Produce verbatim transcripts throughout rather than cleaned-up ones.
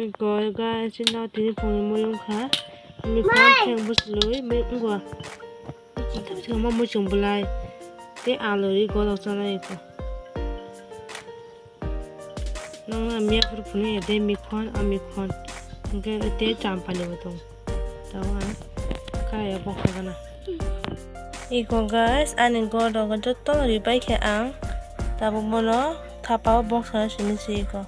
Iko guys, chini tini phungni mui wngkha. Mui phang pheng bwswlwi mui wngkha. Tamo muchung bwlai tei alu ri godok chanai iko. Nokna miya phuru phunui ya de mikhon, a mikhon. Hwnkhe tei champali bo tongo. Tabuk ang kaya bokha gana. Iko guys, ani godok joto ribai khe ang tabuk bono thapa o boksa simi se iko.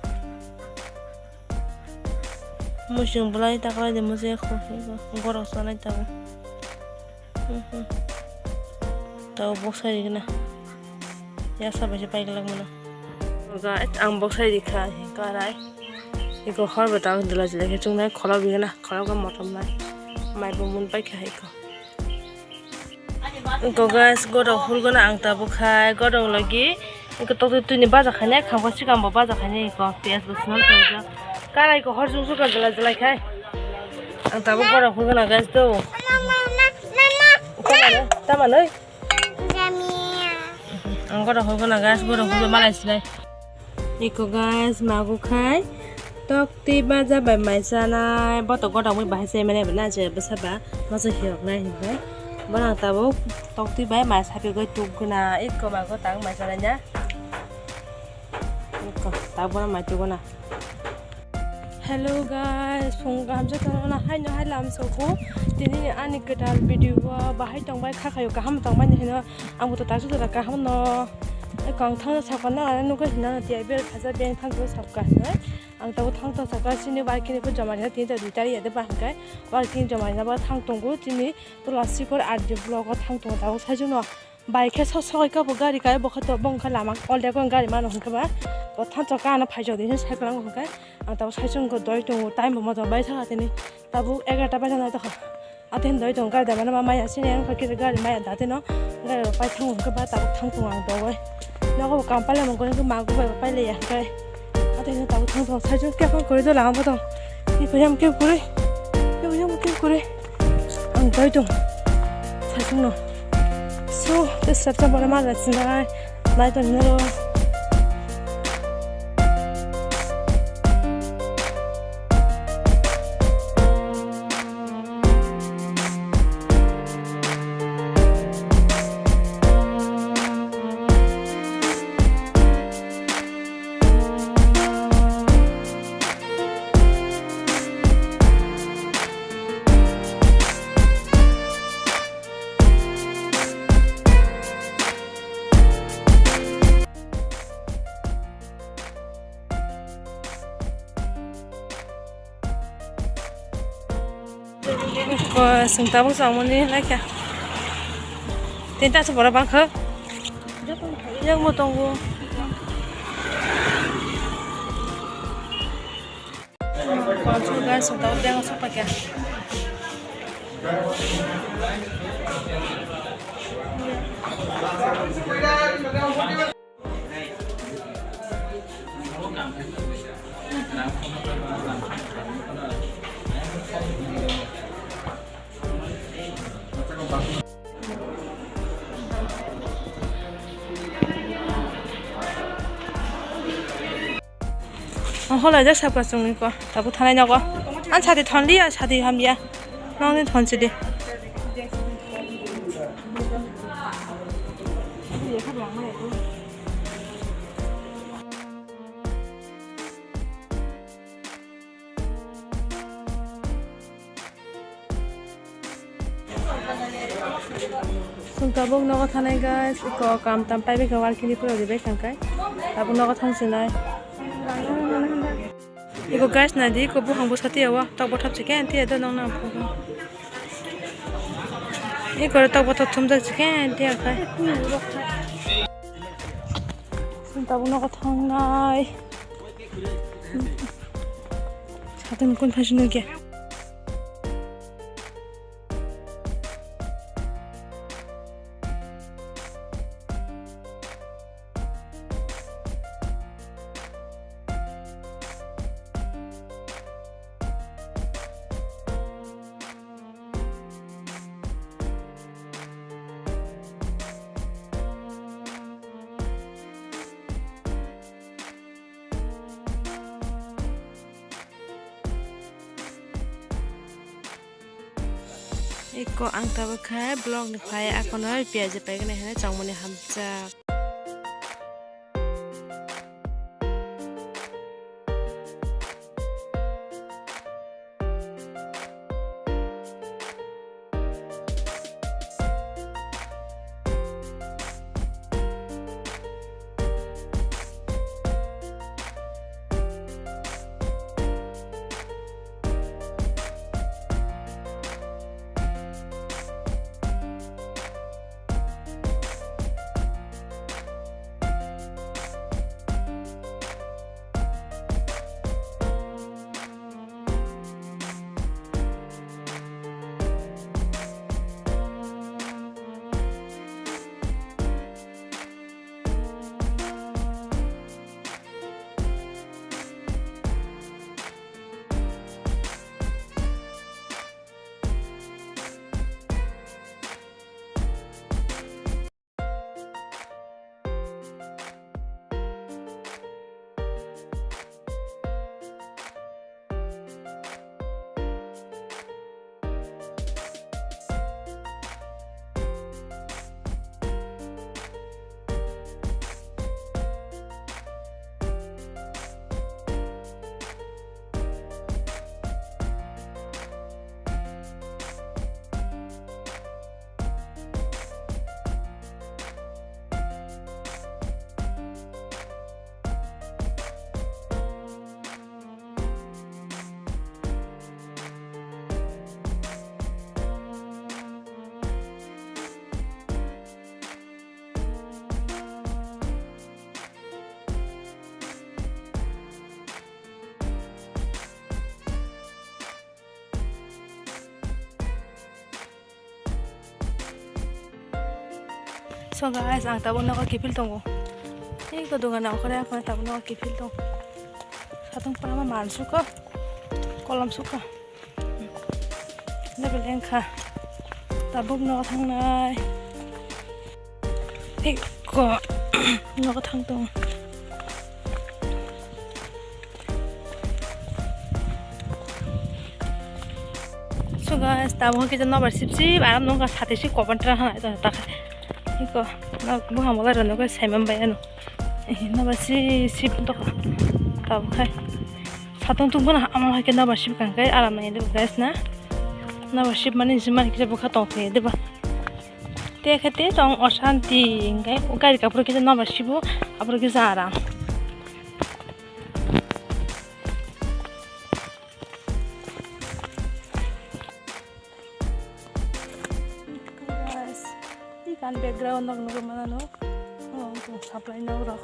Muchung bwlai taklai de mujhe khok iko. Godok chanai tabuk. Mhm. Tao boksa rigna. Yasa bai se pai glak mano. Ga ang boksa rikha karai. Iko hor bata ang dula jila khe chungnai kholo bigna kholo ga motom nai. Mai bo mun pai kha iko. Iko guys, godok hulgana ang tabuk khai godok logi. Iko tok twi ni baja khainai khangpa sikam bo baja khainai iko piyas bo sinal tongjak. Karai iko hor sung sung ka jila jila khai. Ang tabuk godok hulgana guys do. Tamano, tamano. Ang goro hogo na guys, goro hogo malai silai. Iko guys, magu khai tok twi baja bai mai chanai. Boto goro mui bahai chai mane bana je bwsa ba masa hiok nai hinbai. Bono tabuk tok twi bai mai sapi goi tuk guna. Iko magu tang mai chanai na. Iko tabuk bono mai tuk guna. Hello guys, phung kaham jotono haino hai lam soko. Tini ani kwtal video o bahai tongbai kha khayo kaham tongbai ni hino ang bo to tasu jora kaham no. Kong thang sakha na nugwi hino tiya ber khaja beng thang ko sakha hino. Ang tabo thang thang sakha sini working bo joma rina tini ta dui tari ya de ba hingkai working joma rina ba thang tongo tini to la sikor R D block o thang tongo tabo sai jono. Bai khe sok sokoi kabo gari kai bo khe to bo wngkha lama already ko gari mano hwnkhe ba bo thansa ka ano phaijak di cycle ang hwnkhe ang tabo saichung ko doi tongo time bo motom bai thaka tini tabuk egarota baja nai tokha athen doi tongo gari da mano ma maya sini ang khe gari maya da teno gari rok pai thango hwnkhe ba tabuk thang tongo ang dogoi nogo bo kam pailai mangkoi hwnkhe magu bai bo pailai ya hwnkhe. Athaino tabuk thang thang saichung khe phang kwrwi do lama bo tong. Ni phai yam khe kwrwi. Khe yam khe kwrwi. Ang doi tong. Saichung no. So, te sep sep bora ma da sinai. Nai tong nero. Ko sung tabuk samuni laikha. Tinta se bora bangkha. Yang mo tongo. Ko sung ga sung tabuk yang sok pakya. Ang holai jak sabka chwngni ko, tabuk thanai nogo. Ang sadi thon liya, sadi hamya. Nangni thon sidi. Chwng tabuk nogo thanai guys, iko kam tam paibai kha, working ni pura ribai thangkai. Tabuk nogo thang sinai. Iko guys, nai di, iko buphang bwsa tiya o, tok bothop se khe tiya do nong nang. Iko tok bothop thumjak se khe tiya khai. Chwng tabuk nogo thangnai. Satung kun phai sino kya. Eko ang tabuk khe vlog ni phai akono piyaji paigani hwnwi chongmani hamjak. So guys, ang tabuk nogo kiphil tongo. Tei ko dogan nang kore, ang tabuk nogo kiphil tong. Satung pama man suka, kolom suka. Level engkha. Tabuk nogo thangnai. Tei ko nogo thang tong. So guys, tabuk kisa nobar sip sip aram nungkha, sati si kopan tra hana ito ta. Iko, nok buham wala rano ko saiman bai ano. Eh, nobar sip sip to ka. Tabuk khai. Satung tung bono ama hai ke nobar sip kang kai aram nai do guys na. Nobar sip mani jima kisa bukha tong the de ba. Te khe te tong osanti, hingke gari kaphuru kisa nobar sibo, aphuru kisa aram. Guys, ikan background nok nugwi mano no. Oh, supply nok rok.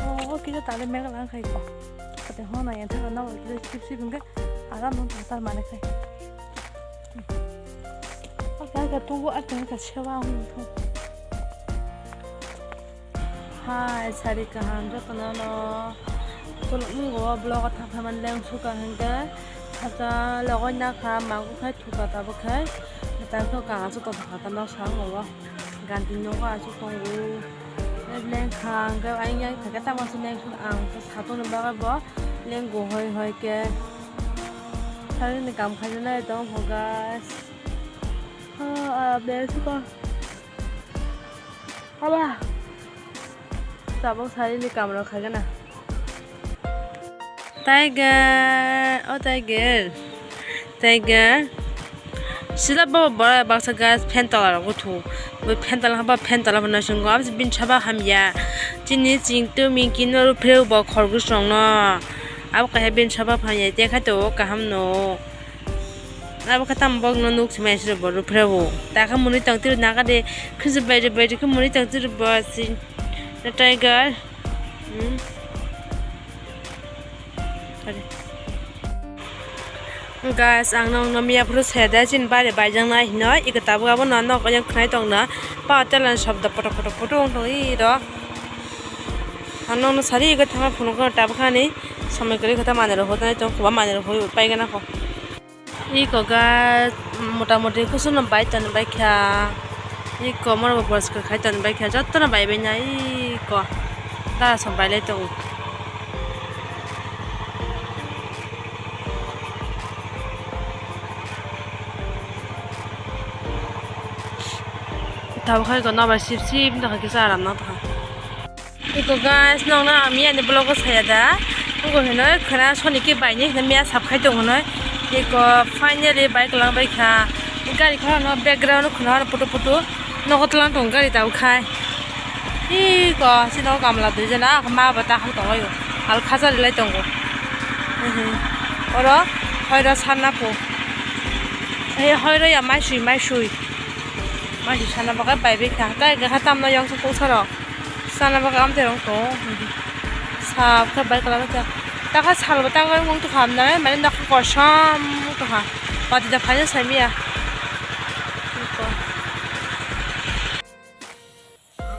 Oh, kisa tale mega lang khai ko. Kate ho na yan thaka na kisa sip sip hingke aram no thang tar mane khai. Aka ka tubu aka ka sewa hung thong. Hai, sari kaham jotono no. Tolo mungo vlog o thang thang man leng suka hingke. Khacha logoi na kha magu khai thuka tabo khai. Tang to ka asu to thaka no sang go. Ganti nogo aswk tongo. Lengkha hwnkhe ayang yang thaka tamo se lengkha ang satoni bagwi bo lengo hoi hoi khe. Salini kam khainai tong kho guys. Ah, ah, be suka. Haba. Tabuk salini kam rok khaigana. Tiger, oh Tiger, Tiger. Sila bo borai baksa guys, fan tola rok buthu. Bo fan tola haba fan tola bo naising go. Abse bin saba hamya. Chini ching tu min kin no ruphreu bo khorgus rong no. Abo kahe bin saba hamya. Te khato kaham no. Abo khe tamo bok no nuk sima siro bo ruphreu. Ta khe muni tang tiro naga de. Khujur bai bai khe muni tang tiro bo si. Na Tiger. Hmm. Guys, ang nokno miya phuru saya da chini bari baijak nai hino, iko tabuk abo no nok yang khnai tong na, pa telan shobdo poto poto poto wng tong iro. Ang nokno sari iko thangma phunuk no tabuk hani, samai kwrwi khe ta manwi rok hoda nai tong, kwbangma manwi rok hoi pai gana kho. Iko ga motamoti kusuno bai toni bai kha. Iko morok bo poriskar khai toni bai kha. Jotono bai bai na iko. Dara som bai lai tongo. Tabuk hai ko nobar sip sip no kisa aram no tong. Iko guys, nokno ang miyani vlog o saya da. Iko hinoi khwna soni ke bai ni hinoi miya sap khai tong hinoi. Iko finally bike lang bai kha. Gari khoro no background khwna horo putu putu nogo tlang tong gari tabuk khai. Iko sino gamla dui jona ma ba ta hal tong ayo. Al khacha rilai tongo. Oro hoiro sanna po. Ei hoiro ya mai sui mai sui. Mai sui sanna bagwi bai bai kha. Tai gakha tamno yong sa kung saro. Sana bagwi amtwi rong tongo. Sap khe bai kwlai kha. Takha salbo tangwi wng tongkha hamnai, mane nokha kosom wng tongkha. Watwi da phaino saimaya.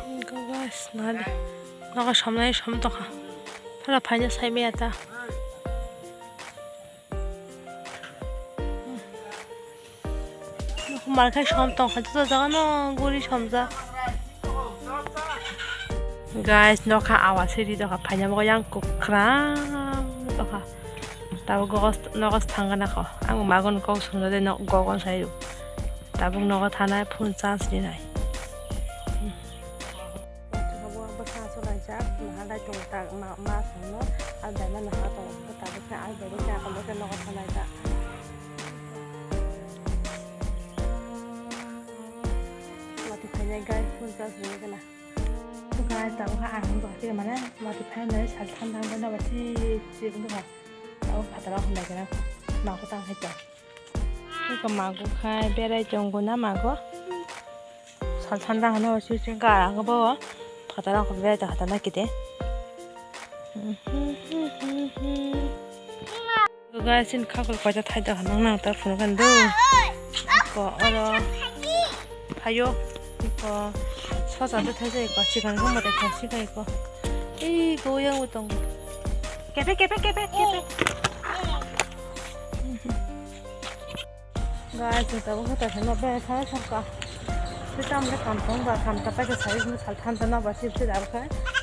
Wngkha guys, nahale. Nokha somnai som tongkha. Phara phaino saimaya ta. Malkhai som tongkha joto jaga no guri somjak. Guys, nokha awa siri tongkha phaina bo yang kwkhwrang tongkha. Tabuk gogos nogos thangna kho. Ang magon kok sumjade nok gogon sayu. Tabuk nogo thanai phone charge rinai. Abo bwsa chwlaijak, naharlai tongo ta, ma, ma songno, aldaima naharlai tongo, tabuk khe aldaima khe, abo khe nogo thalaijak. Watwi phainai guys, phone charge ringwi gana. Guys, tabuk khe ang wngkha khe mane watwi phainai sal thang thang bai nogo chip chip wngkha. Tabuk phataro hwnlai gana, nogo tang hai ta. Eko mago khai berai tongo na mago. Sal sanda hano sui sui gara hwnba o. Phataro hwnba berai ta hata na kide. Guys, sin khakol kaisa thai da hwnang nang ta phunu kan do. Ko oro. Phayo. Ko sosa de thai jai ko chikan ko mote khai si kai ko. Ei go yang utong. Kepe kepe kepe kepe. Guys, jwng tabuk khe taisa no berai thang thang kha. Tei tamle kam tong ba, kam ta paikha sai, sal than ta no ba sip sip abo khe.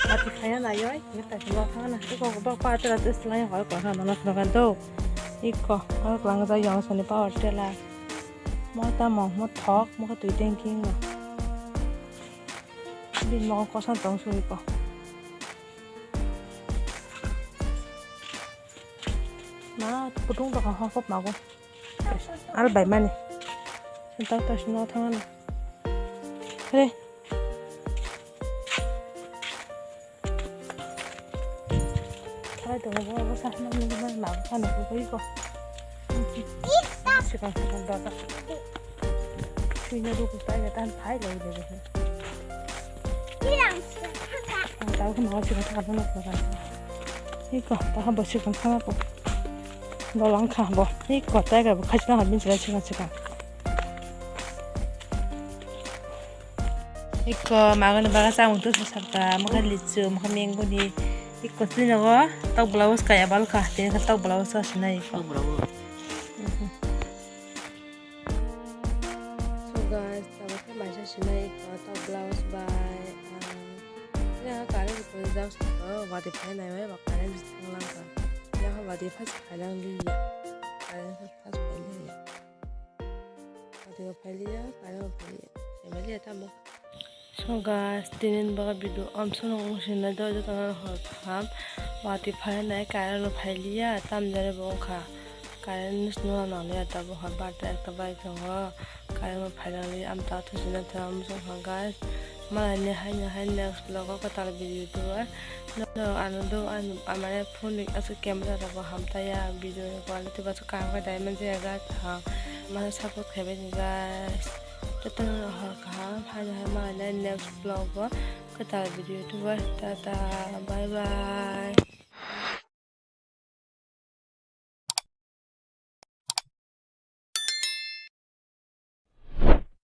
Ati khaya nai oi, taisa no thang na. Iko ba pa tera tes lai hoi ko ha no no thang do. Iko, oro kwlangja yang sani power tela. Mo tamo, mo thok, mo khe twi tanking no. Bini mo kosan tong sui ko. Na, kutung tong ha hop mago. Al bai mani. Sentang tas no thang na. Re. Thai to bo bo sa na ni ma ma ka no ko ko. Sikang sikang da da. Sui na ru ku tai ga tan thai lai le. Ang tau khe maha sikang thangna phano phano. Iko, taha bo sikang thangna po. Dolang kha bo. Iko, tai ga bo khajna ha bin sila sikang sikang. Iko, magani baga samung tu sasarta, mukha lichu, mukha mengoni. Iko, tui nogo, tok blouse kaya bal kha, tini kha tok blouse kha sinai iko. Tok blouse. Mhm. So guys, tabuk khe maisa sinai ko tok blouse bai, um, ya current ko jak saka watwi phai nai bai ba current thang lang ka. Ya watwi phai phai lang li ya. Current phai phai li ya. Watwi phai li ya, current phai li ya. Phai li ya tamo. So guys, tini ni bagwi video amsong wng sinai do, jotono hor kaham. Watwi phai nai, current no phai li ya, tam jani bo wng kha. Current no nang li ya, tabuk hor barta ekta bai tongo. Current no phai nang li ya, amta thujina thang amsong kha guys. Malai ni hai ni hai next vlog o kwtal video tubu. No, no, ano do, ano, amare phone ni aswk camera rok bo hamtaya, video ni quality bo aswk kaham khe dai manjaya guys, ha. Mane support khai bai ni guys. Jotono hor kaham, hai hai malai next vlog o kwtal video tubu. Tata, bye bye.